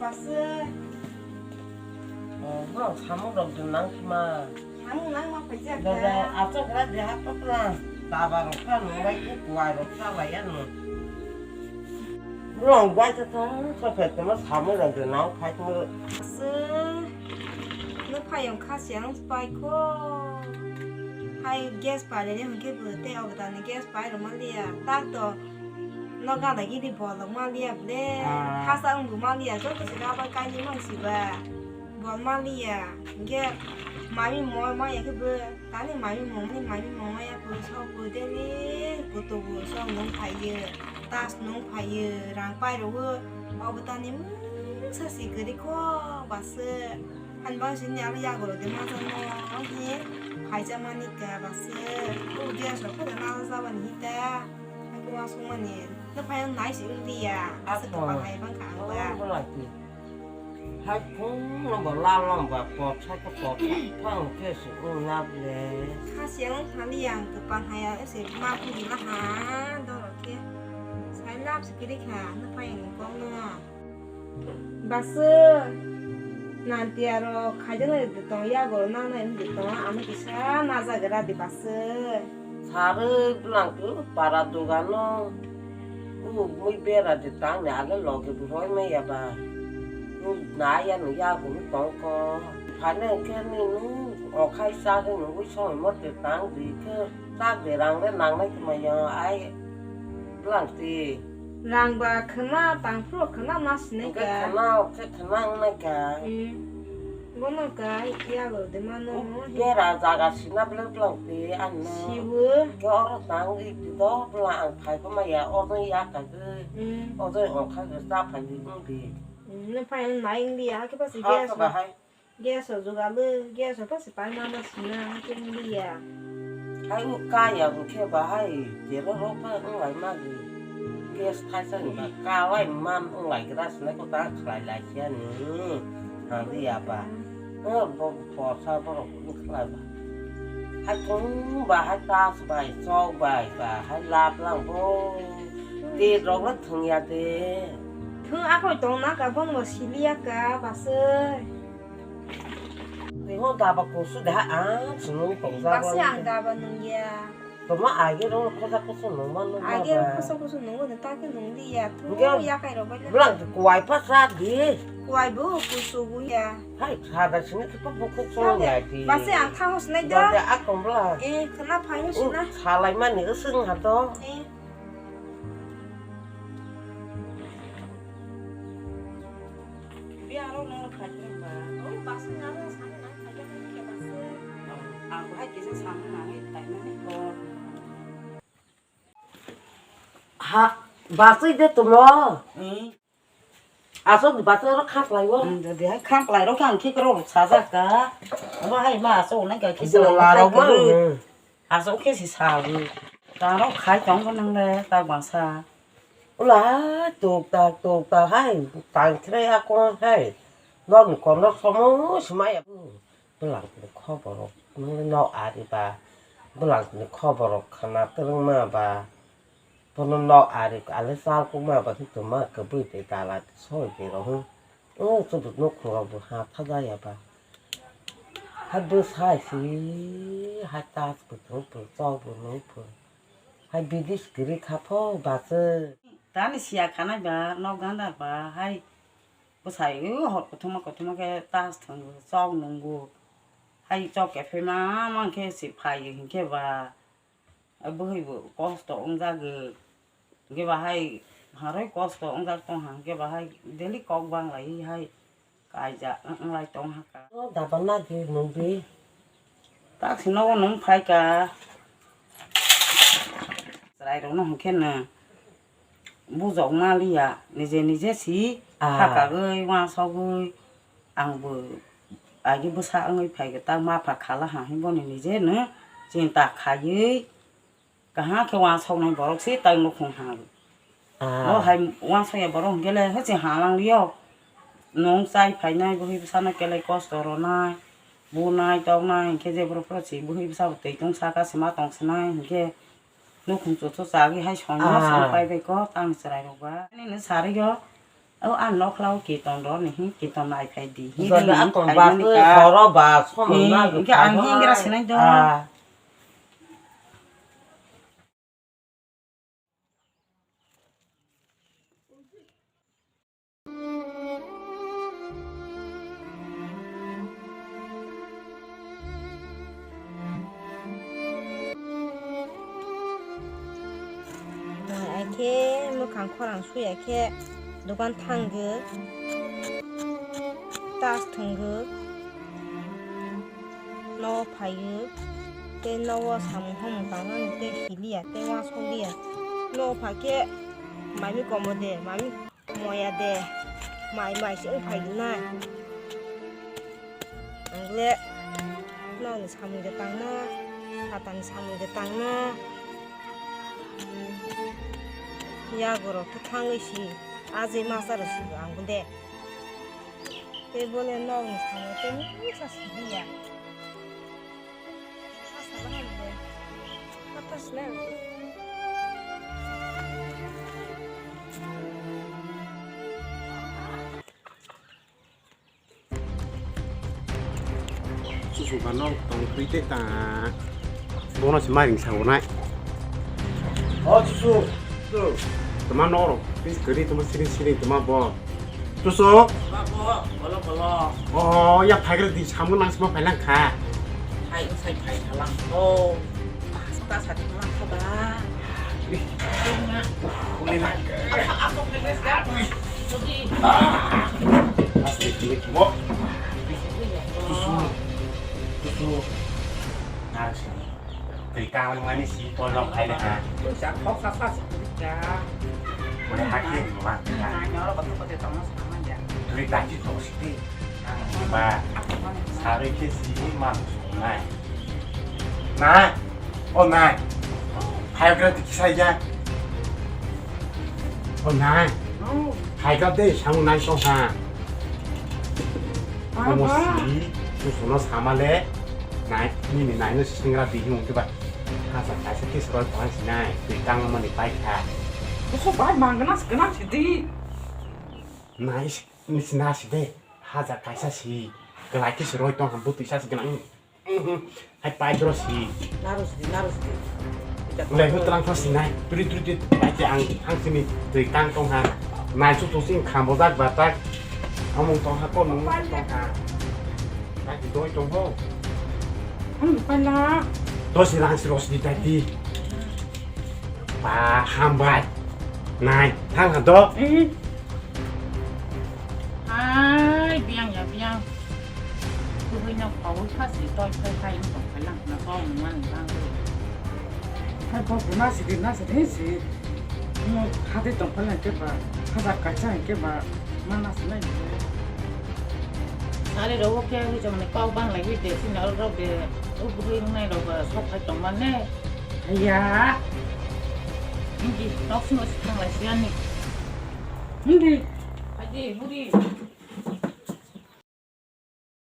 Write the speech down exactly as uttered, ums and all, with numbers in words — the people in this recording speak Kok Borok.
Aswk. Oh, bro, samung rok din nang khima. Samung nang ma phaijak da. Da, da, aswk ra de ha patla. Taba rok kha nung bai ku kuai rok kha lai ya nung. Bro, ang bai ta ta, sa phet ma samung rok din nang phai ku. Aswk. No phai ang kha siang spai ko. Hai gas pai le hwnkhe bo tei obo tani gas pai rok ma liya. Tak to. No gana gini bol rok ma liya ble. Ah. Hasa wng bo ma liya, joto se rubber kainwi mang si ba. Bol ma liya. Hingke mami mo ma ya khe bo. Tani mami mo, mami mo ma ya bo sok bo deni. Kutu bo sok nung phai ye. Tas nung phai ye. Rang pai rok bo. Obo tani mungsa si kwrwi kho ba se. Ani bang sini aro yago rok de ma jano. He. Phai ja mani ka ba se. O gas rok kho da na ja bani hita. Aku wasung mani. No phai nai si wng liya. Aswk kwbang hai bang kha ang ba. Oh, belai. Hai phung no bo la long ba pop sai ko pop phang khe si wng na ble. Kha si ang thang liya ang kwbang hai ese ma phu di ma ha do ro khe. Sai lap si kiri kha no phai ang kong no. Baswk, nanti aro khaijana de tong yago nang nai de tong, ano kisa najagra di baswk. Sarwi bwlang tu para dogano, ku mui bera de tang ni ale loge bu roi maya ba. Ku naya ni yago ni tong ko. Phane ke ni nu okhai sa ke nu wi song mo de tang di ke tak de rang de nang nai kma yo ai bwlang ti. Rang ba khwna, tang phuru khwna ma sinai ka. Khwna, khe khwna wngnai ka. Hmm. Bono ka, yago de mano. Bera jaga sina bwlai bwlang te, ano. Siwo. Khe oro tang ri ti do, bwla ang phai ko maya, oro ya ka ge. Hmm. Oro ang kha ge cha phai di, wng di. Hmm, no phai ang nai wng di, ha khe pa si gas. Ha, ba hai. Gas o jugalu, gas o pasi pai mama sina, hakhe wng liya. Hai o kaya hwnkhe bahai, jero rok bai wng lai magi. Gas thaisa ni ba kalai man wng lai gra sinai ko ta khlai lai siya ni. Thang liya ba. O bo porsa borok wng khlai ba. Hai thung ba, hai tas bai, chok bai ba, hai lap lang bo. Te rok le thung ya de. Thung akhoi tong na ka bong bo siliya ka basai. Twi ho daba kusu de ha ang swnwi tongjak. Basi ang daba nungya. Toma age rong khosa kusu nungma nungma. Age rong khosa kusu nungma de ta ke nung liya. Thu yakai rok bai. Bwlang kuwai pha sa di. Kuwai bo kusu bu ya. Hai sada sini ke pa bukuk song ya di. Basi ang tha hos nai da. Dode akong bwla. Eh, khna phai hos na. Salai mani usung ha to. Eh. Bi aro no khaijak ba. O basa aro sani nang khaijak ni khe basa. Ang bahai kisa sani nang khaimani ko. Ha, basai de tumo. Hmm. Asok basai ro khaklai o. Hmm, de hai khaklai ro khe ang khe kro sajak ka. Abo hai ma asok nang ka kisa la ro ma. Asok khe si sa ro. Ta ro khai tong ko nang le ta basa. Ula tuk tak tuk tak hai tang kre akon hai. Nok ni konok somo sumaya. Bwlang ni khobor rok nung nok ari ba. Bwlang ni khobor rok khana twrwng ma ba. Bono nok ari ale chal kuk ma ba khe tuma kwbwi tei dala soi tei rok. O chwbwk nukhung rok bo ha tha jaya ba. Ha bwsai si hai tas bo thung phung chok bo nung phung. Hai bidis kwrwi kha pho bachwk. Tani siya khanai ba nok gandar ba hai bwsai o hor kothoma kothoma khe tas thwngo chok nungo. Hai chok khe phema mankhe se phai hinkhe ba bwhwi bo kosto wngjagwi. Hinkhe ba hai harwi kosto wngjak tongkha hinkhe ba hai daily kok banglaiwi hai. Kaijak wng lai tong ha ka. O daba nadi nungdi. Taksi nogo nung phai ka. Chwrai rok no hwnkhe no bujok ma liya, nije nije si. Ah. Hakagwi wansogwi ang bo agi bwsa wngwi phai ka, ta ma pha khala ha hwnwi boni nije no chinta khaiwi. Kaham khe wansoknai borok se tai nukhung ha. Ah. O hai wansokya borok hwnkhe le hwse ha lang liyo. Nwng chai phainai bwhwi bwsano kelai kosto rwnai, bunai toknai hwnkhe je borok phano se bwhwi bwsa bo twi tong saka se ma tong sinai hwnkhe nukhung chuchu chagwi hai songno. Ah. Song pai bai kho tang chwrai rok ba. Nini sari yo. O ang nokhlao kiton rw ni hi kiton nai phai di. Hi Jodi rw ni akon phai ba mani twi ka. Horo ba somon Hi, na hwnkhe ang hi hingra sinai do. Ah. Mai ai khe mwkhang khorang suya khe dokan thangwi tas thwngwi. Nogo phaiwi tei nogo samung hamung tangnani tei siliya tei uansukliya. Nogo phaikhe mami komo de, mami moya de, mai mai se wng phaikhe nai. Ang le nokni samung de tangna, phatani samung de tangna. Yago rok khe thangwi si, ajai masa rok si bo ang de. Tei bole nokni samung tei mungsa sidi ya. Sa sala hamde. Kata sila. Susu ba nok tong twi te ta. Bono se mairing sa gonai. O susu. Tuma norok. Pis kari tuma siring siring tuma bo. Susu. Ba bo, bolo bolo. O ya phaigra di samung nang sima phailang kha. Hai sai phai khalang. O. Asta sa di khalang kha ba. Ih. Apa apa please ya. Aste kile kimo. Susu. Susu. Nang sini. Twi kang mani si tol nok khai le ha. Twi sa khok sa sa si twi ka. Mane hakhe ni ma. Na nyoro ba tu ko de tong sa ma ya. Twi ta ji to si ti. Ang ni ba. Sari khe si ma nai. Nai. O nai. Hai kra ti kisa ya. O nai. Hai kra de sang nai so ha. Omo si, susuno sama le, nai, nini naino sising ra bihi wngkhe ba. Hasa kaisa kisa roi tong sinai, twi tangmani pai kha. Oho bai mang gana gana sidi. Nai, nisi na side, hajar kaisa si, kelai kisa roi tong ham butwi sa si gana. Hai pai bro si. Naru sidi, naru sidi. Ulai hu tlang thang sinai. Turi turi turi. Pai ke ang thang sini. Tui tang tong ha. Nai su tu sing kham bojak batak. Amung tong ha ko nung tong ha. Nai ki doi tong ho. Ang pai la. To si rang si ros di tadi. Ba hambai. Nai thang ha do. Hai, biang ya, biang. Kuhui no pawi kasi toi kai kai no kai lang na kong man lang. Hai, kok na sidi, na sidi, si. No, hati tong kai lang ke ba, hajar kaisa ke ba, mana sinai. Sari ro ke wi jong ne kok bang lai wi de, sina ro de, u kuhui nai ro ba, sok kai tong man ne. Haiya. Hindi, nok sino si thang lai si ani. Hindi. Aji, buri.